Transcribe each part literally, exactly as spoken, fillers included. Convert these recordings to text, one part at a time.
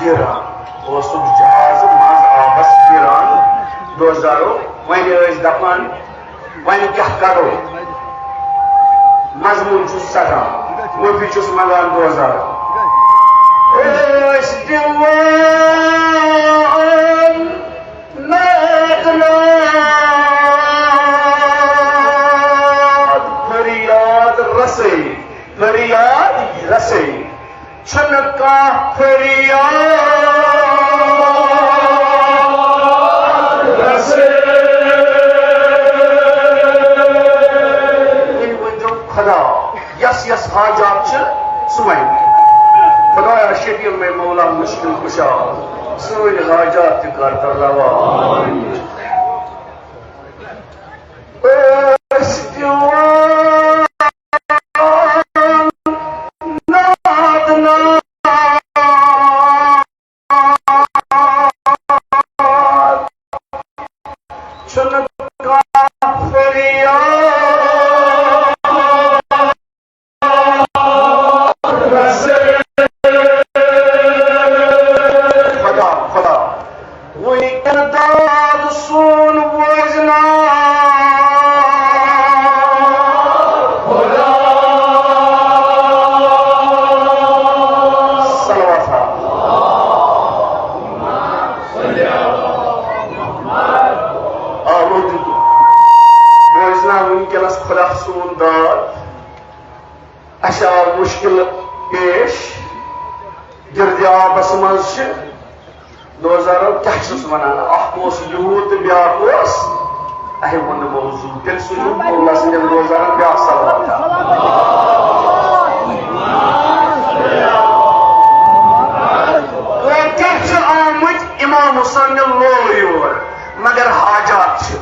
گِران، اوسُکھ جہازٕ منٛز آبس گِران۔ دوزارو، وۄنۍ ٲسۍ دپان، وۄنۍ کیٛاہ کرو؟ مضموٗن چھُ سَٹان، معٲفی چھُس منٛگان دوزارو۔ ٲسۍ دِوان ناد ناد فریاد رسٲیی، فریاد رسٲیی۔ چھُنہٕ کانٛہہ فریاد رسٲیی۔ وۄنۍ ؤنۍتو خدا، یس یس حاجات چھِ، سُہ وَنہِ۔ خدایا شفیع مے مولا مشکل کشا، سٲنۍ حاجات تہِ کر تہٕ روا۔ أسۍ دِوان ناد ناد چھُنہٕ کانٛہہ فریاد۔ خدا، خدا، وٕنکٮ۪ن داد سون بوزناو۔ صلوات۔ آ، وۄنۍ دیُت۔ بوزناو وٕنکٮ۪نس خدا سون داد۔ اَسہِ آو مُشکِل پیش۔ گِردِ آبس منٛز چھِ دوزارو کیٛاہ چھُس وَنان، اَکھ اوس یوٗت تہٕ بیٛاکھ اوس، اَسہِ ووٚن نہٕ موضوٗع۔ تیٚلہِ سوٗزِو مولا سٕنٛدٮ۪ن دوزارن بیٛاکھ صلوات۔ کیٛاہ چھِ آمٕتۍ اِمام حُسینہِ لولہٕ یور، مگر حاجات چھِ۔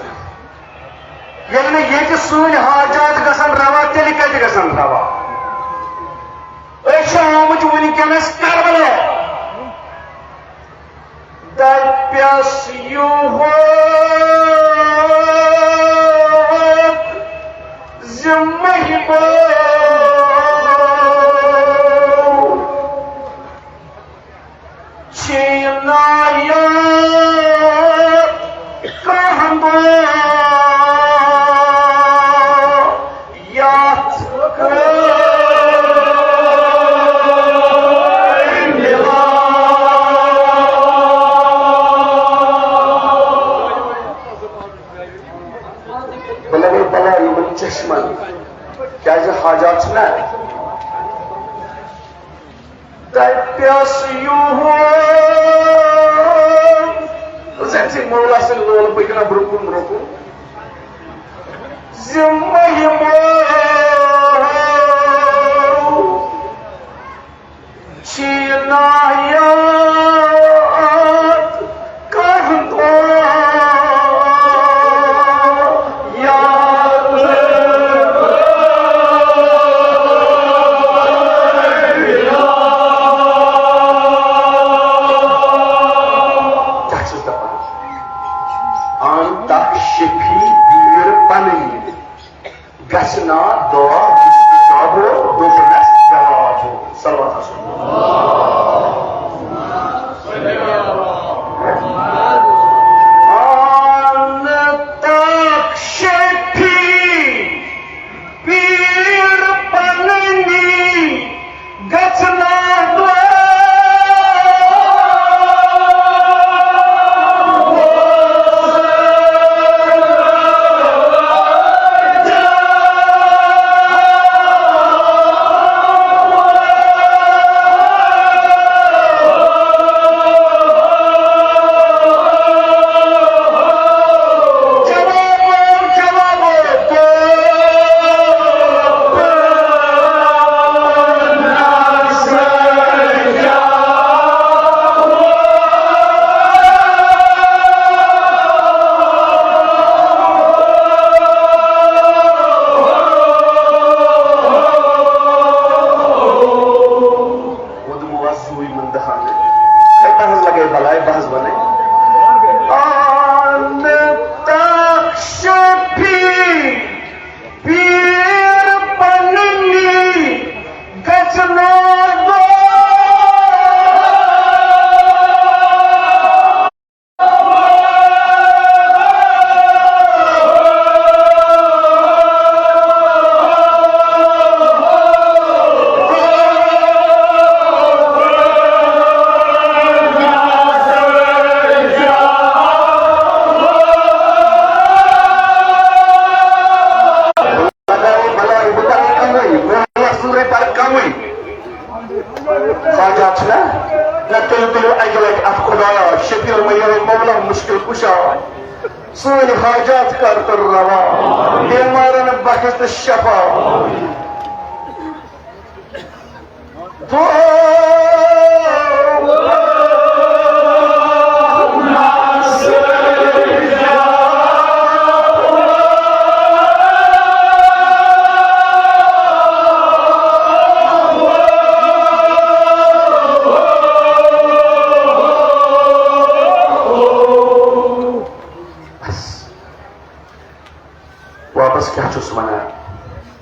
ییٚلہِ نہٕ ییٚتہِ سٲنۍ حاجات گژھن روا، تیٚلہِ کَتہِ گژھن روا؟ أسۍ چھِ آمٕتۍ وٕنکیٚنَس کربلا۔ دَپٮ۪س یُہُنٛد زِ مہمو چھِ نایاب کانٛہہ دۄہ یَتھ بلے بلا یِمن چشمن کیٛازِ حاجات چھِنہ؟ دَپٮ۪س یُہُنٛد۔ زَن چھِ مولا سٕنٛدۍ لول پٔکِو نہ برٛونٛہہ کُن، برٛونٛہہ کُن۔ زِ مہمو چھِ نایاب کانٛہہ دۄہ یاد۔ کیٛاہ چھُس دَپان؟ اَن تَکھ شفیع پیٖر پَنٕنۍ۔ گژھِ نا دعا مستجابو، دوٚپنس جوابو۔ صلوات آسو۔ نہ تیٚلہِ تُلِو اَکہِ لَٹہِ اَتھ خۄدایا، شفیع مہ یِہوٚے مولا مُشکِل کُشا۔ سٲنۍ حاجات کر تہٕ روا، بیمارن بخش تہٕ شفا۔ دعا۔ بس۔ واپس کیٛاہ چھُس وَنان؟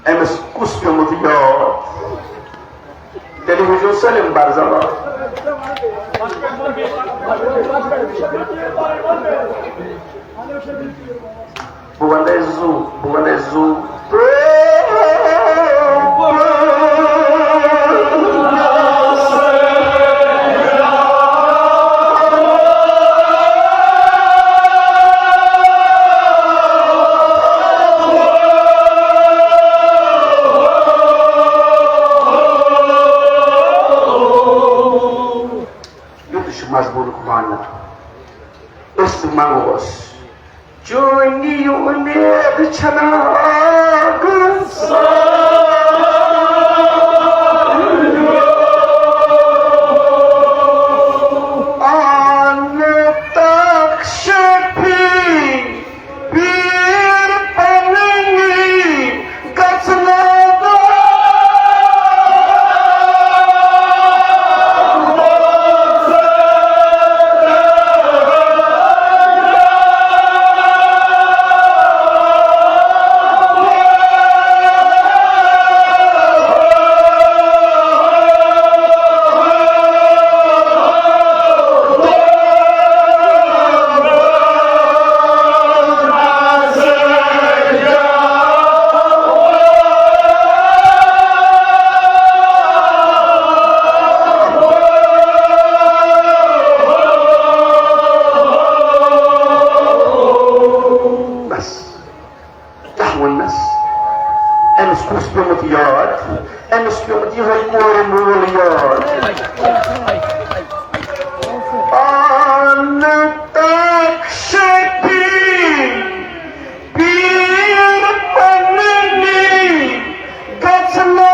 أمِس کُس پیوٚمُت یاد؟ تیٚلہِ وٕچھِو سٲلِم بَرزَبان۔ بہٕ وَنَے زُو، بہٕ وَنَے زُو۔ یُتُے چھُ مضموٗنُک معنہ۔ أسۍ تہِ منٛگوس۔ چٲنی اُمید چھنا آگن سان۔ آن تک شفیع پیر پننی گژھنا۔ بس، کیٛاہ ووٚننس؟ أمِس کُس پیوٚمُت یاد؟ أمِس پیوٚمُت یِہوٚے مول مول یاد۔ آن تک شفیع پیر پننی گژھنا۔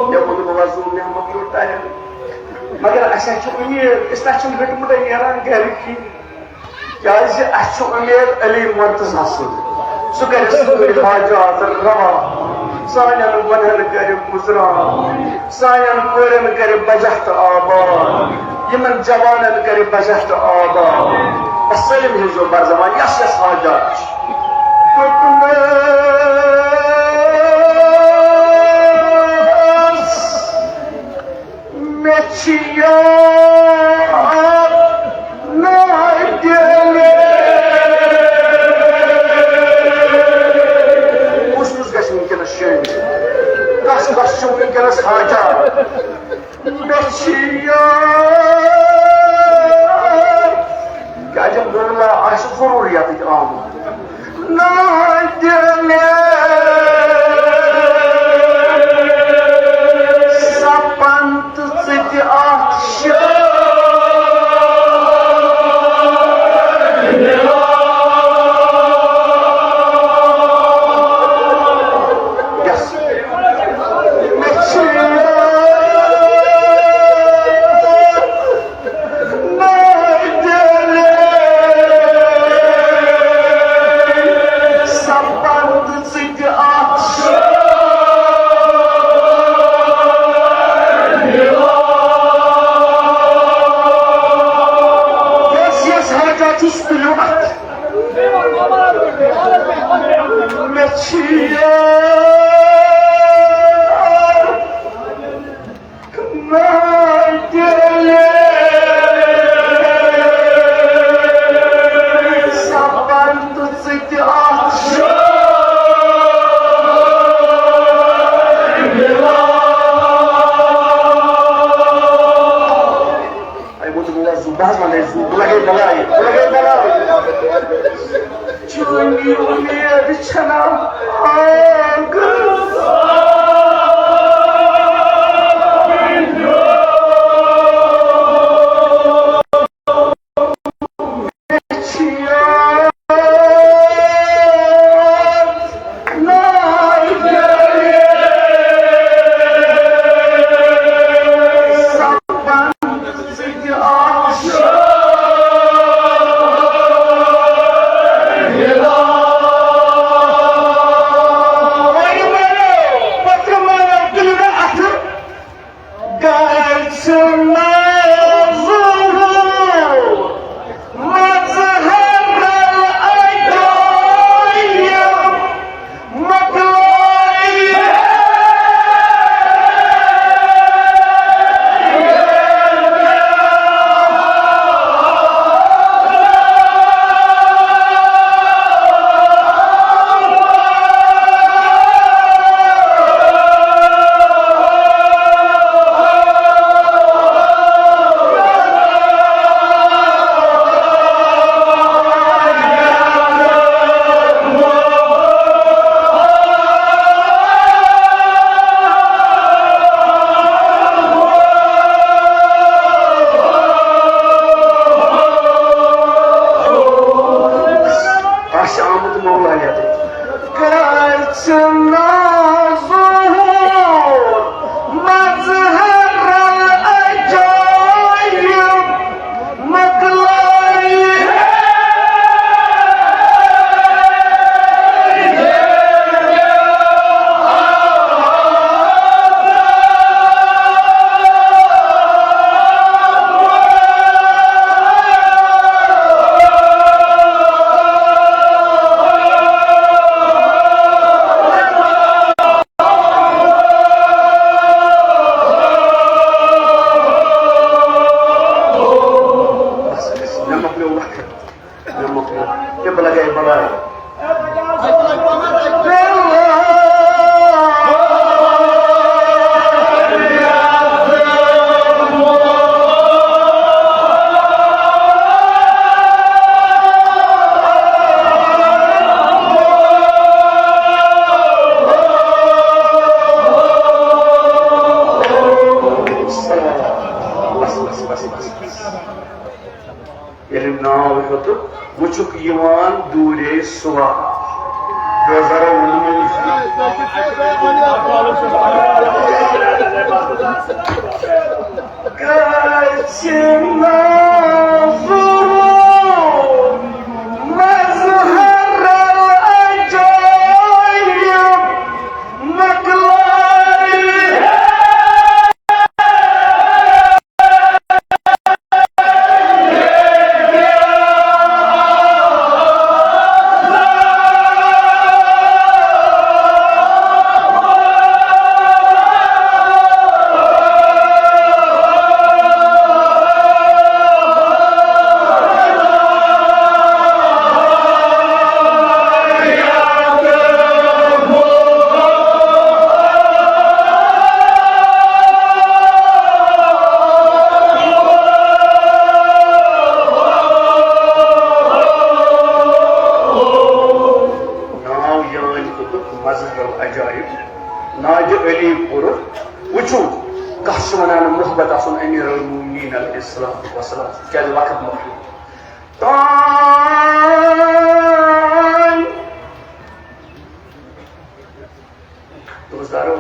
مےٚ ووٚن، بہٕ وَسہٕ نعمت یوٚت تانٮ۪تھ۔ مگر اَسہِ ہا چھِ اُمید، أسۍ نہ چھِنہٕ ہیوٚتمُتٕے نیران گَرِ کِہیٖنۍ۔ کیٛازِ اَسہِ چھُ اُمید علی مرتضیٰ سٕنٛز۔ سُہ کَرِ سٲنۍ حاجات روا، سانٮ۪ن گۄنہَن کَرِ گُزران، سانٮ۪ن کورٮ۪ن کَرِ بجاہ تہٕ آباد، یِمَن جوانَن کَرِ بجاہ تہٕ آباد۔ اَسہِ سٲلِم ہیٚزیو بَرزَوان، یَس یَس حاجات چھِ۔ مےٚ چھِ یاد نادِلہِ۔ کُس کُس گژھِ وٕنکیٚنَس شٲمِل؟ کَس کَس چھُ وٕنکیٚنَس حاجات؟ مےٚ چھِ یاد، کیٛازِ مولا آسہِ ضروٗریاتٕکۍ آمُت۔ نادِلہِ سپن تہٕ ژٕ تہِ اکھ شٲعر۔ یس۔ مےٚ چھِ یاد۔ مےٚ چھِ یاد نادِلہِ سپن تہٕ ژٕ تہِ آسہٕ۔ اے، بہٕ چھُس وَنان زُو، بہٕ حظ وَنَے زُو، بہٕ لَگَے بَلایہِ، بہٕ لَگَے بَلایہِ۔ چٲنی اُمید چھَنا آنٛگہٕ؟ گژھِ نہٕ ظہور مظہر العجائب مۄکلٲیِتھ۔ آسہِ آمُت مولا یَتھ۔ گژھِ نہٕ ظہور مظہر العجائب مۄکلٲیِتھ۔ مےٚ مۄکلیو وقت، مےٚ مۄکلیو، مےٚ بہٕ لگے بلاے۔ بس، بس، بس، بس، بس۔ ییٚلہِ ناو ہیوٚتُکھ، وٕچھُکھ یِوان دوٗرے سُہ واپس۔ بیزارو ووٚنمُت۔ گژھِ نہٕ ظہور مظہر العجائب مۄکلٲیِتھ۔ ناو یٲنۍ کوٚرُکھ مظہر العجائب، ناجہِ علی پوٚرُکھ۔ وٕچھِو، کَس چھِ وَنان محبت آسُن امیر المومنین علیہ الصلوۃ والسلام، کیٛازِ وقت مۄکلیو۔ تام۔ دوستارو،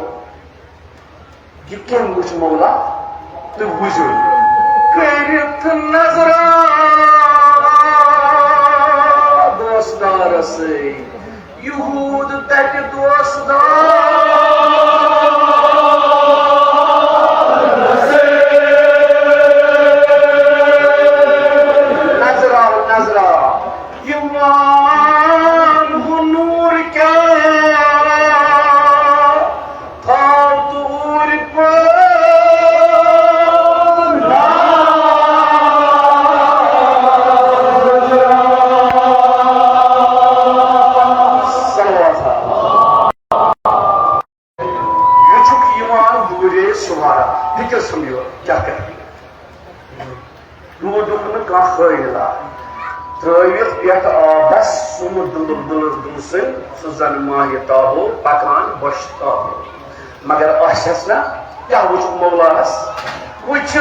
یہِ کٔمۍ وٕچھ مولا؟ تُہۍ وٕچھِو۔ کٔرِتھ نظرا دوستارس سۭتۍ۔ یہود تتہِ دوستار۔ نظرا، نظرا، یِوان پٮ۪ٹھ آبس سُمہٕ دُلُر دُلُر دُلسٕے، سُہ زن ماہہِ تاہو پکان بۄچھِ تاہو۔ مگر آسٮ۪س نا، کیٛاہ وُچھُکھ مولاہس؟ وُچھ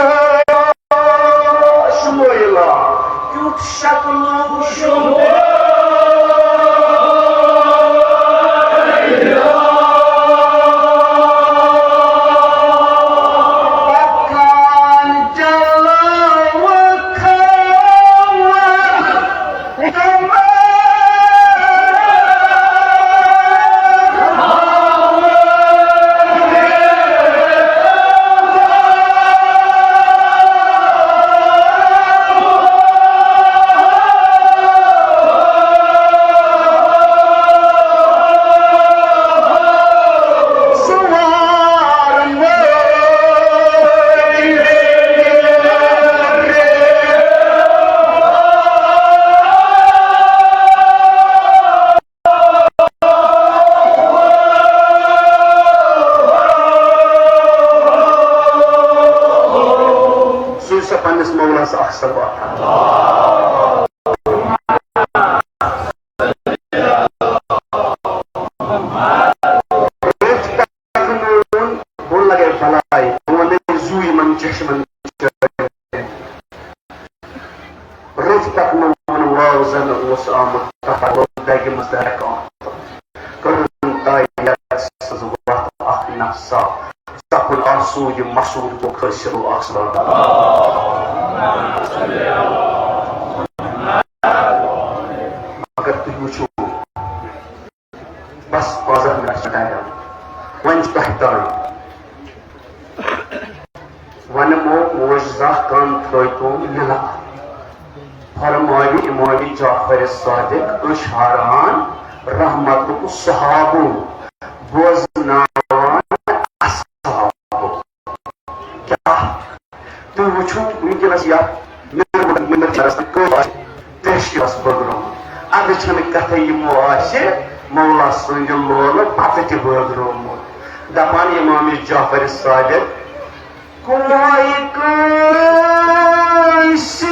شموئیلا، کیُتھ شکلُک شموئیلا۔ پکان چلو کھووُر۔ سُے سا پننِس مولاہس اکھ سا باتھ۔ بۄن لگے بلاے، بہٕ وَنَے زُو یِمن چشمن۔ روٚف تَتھ منٛز ووٚن واو زَن اوس آمُت تَتھ لوٚگ دَگہِ منٛز دَرکان۔ کٔرٕن تَے یَتھ سٕنٛز وَتھ اَکھ نفسا، ژَپُن آسوٗ یہِ مسوٗد گوٚو کٲشِر اَکھ سَبَب۔ مگر تُہۍ وٕچھِو، بس پانٛژن منٹن چھُ ٹایم۔ وۄنۍ چھُ تۄہہِ تام۔ وۄنۍ مو موج زاہ کن تھٲوتو یِلا۔ فرمٲوِ امام جعفر صادق، أچھ ہاران رحمتُک صحابہٕ، بوزناوان اصحابہٕ۔ کیٛاہ؟ تُہۍ وٕچھِو وٕنکیٚنَس یَتھ مِنبر، مِنبر چیرَس پٮ۪ٹھ کٔژ آسہِ ترٛیشہِ گِلاس بٲگرومُت۔ اَدٕ چھَنہٕ کَتھَے یِمو آسہِ مولا سٕنٛدِ لولہٕ بَتہٕ تہِ بٲگرومُت۔ دَپان اِمام جعفر صادق، کُمہَے کٲنٛسہِ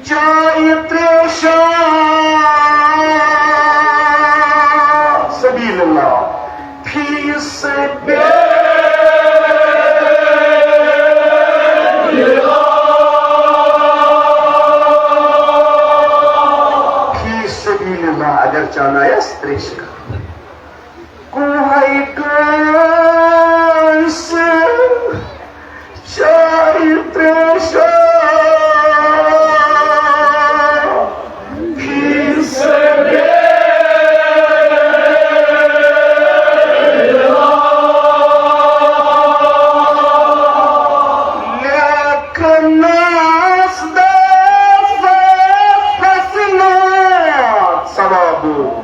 چایہِ ترٛیشا سبیل اللہ، فی سبیل اللہ، فی سبیل اللہ، اگر چانایس ترٛیشہِ۔ کُمہَے کٲنٛسہِ چایہِ ترٛیشا فی سبیل اللہ۔ لیکن ناس دس فسنات ثوابو۔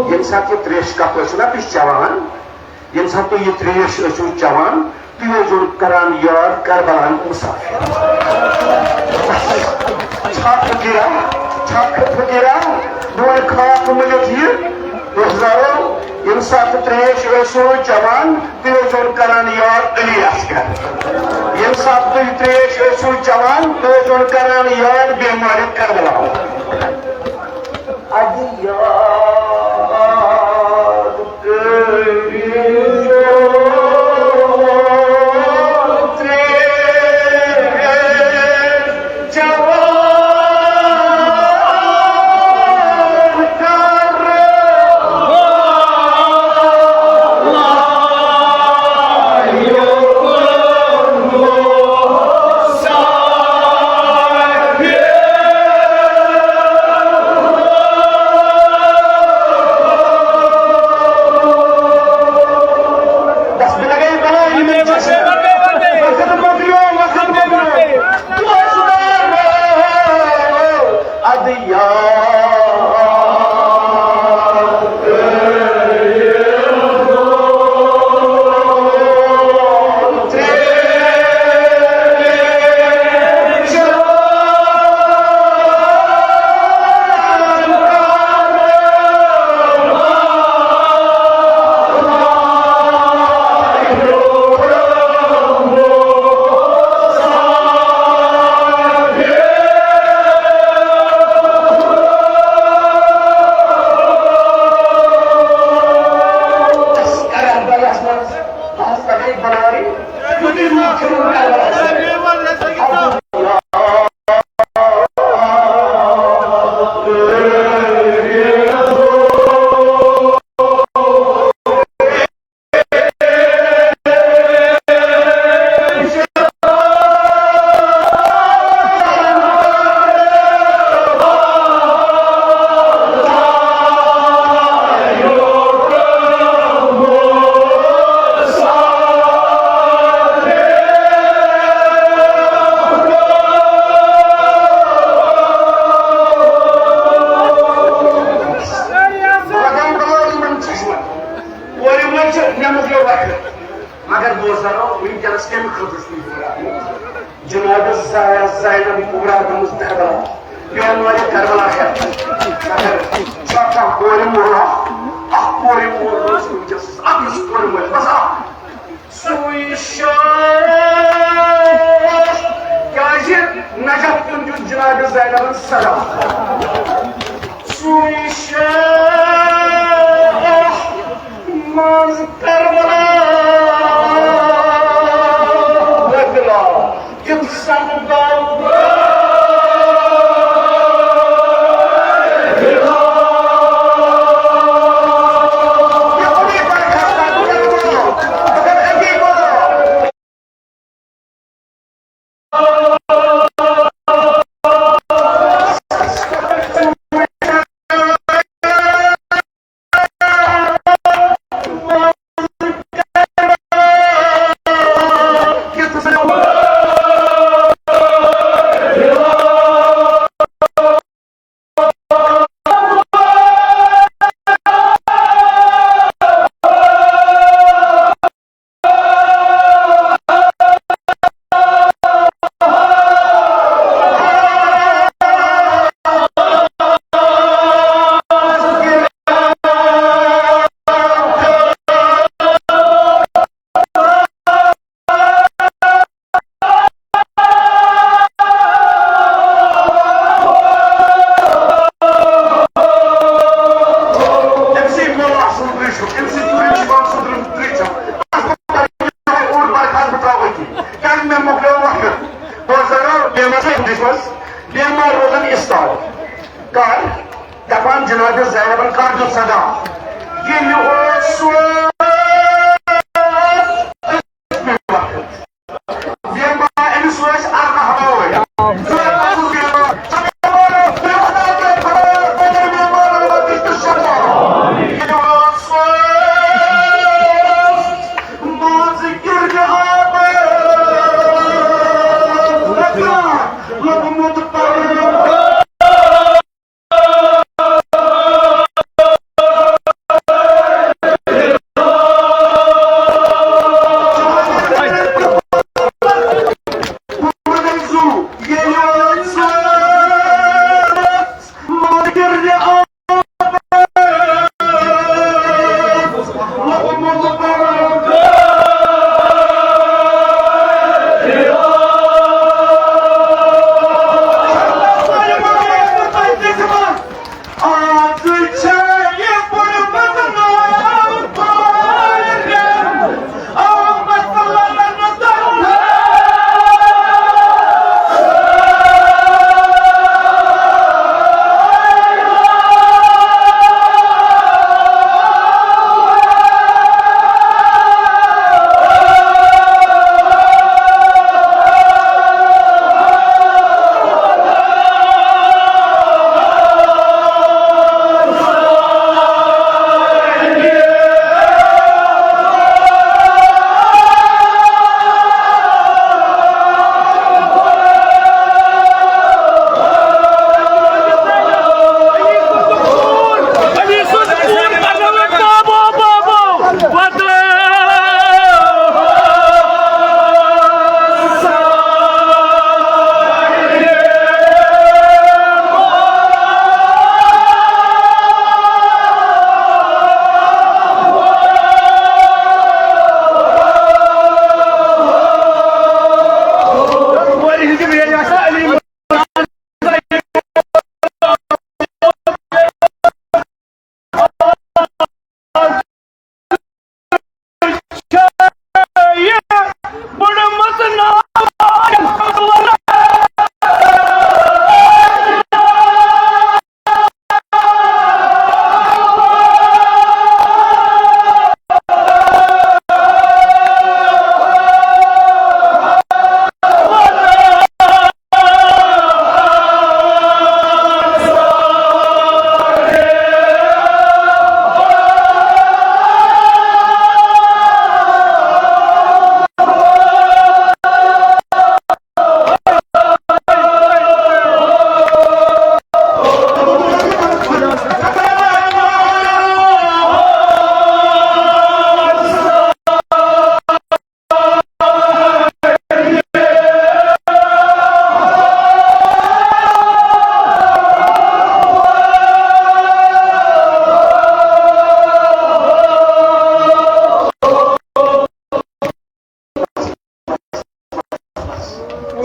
ییٚمہِ ساتہٕ یہِ ترٛیش کپ ٲسِو نا تُہۍ چٮ۪وان، ییٚمہِ ساتہٕ تُہۍ یہِ ترٛیش ٲسِو چٮ۪وان، تُہۍ ٲسۍزیو کران یاد کربلا ہٕنٛدۍ مسافر۔ چھا فقیرا، چھا فقیرا، بہٕ وَنہٕ خاص مٔلِتھ یہِ، دوستارو، ییٚمہِ ساتہٕ ترٛیش ٲسِو چٮ۪وان، تُہۍ ٲسۍزیو کران یاد علی اصغر۔ ییٚمہِ ساتہٕ تُہۍ ترٛیش ٲسِو چٮ۪وان، تُہۍ ٲسۍزیو کران یاد بیمارِ کربلا۔ ادٕ یاد کٔرِو ترٛیش چٮ۪وان کر وقت۔ مگر بوزنو، وٕنکیٚنس کمہِ خٲطرٕ چھُ یہِ پروگرام؟ جناب زینب کبریٰ گٔمٕژ کربلا، پیٚوان وٲلِتھ کربلا ہیٚتھ۔ مگر چھا کانٛہہ کورِ مول؟ اکھ کورِ مول اوس وٕنکیٚس، اکھ یُس کورِ مول، بس اکھ۔ سُے شاہ، کیازِ نجف کیُن دیُت جناب زینبن صدا۔ سُے شاہ منٛز کر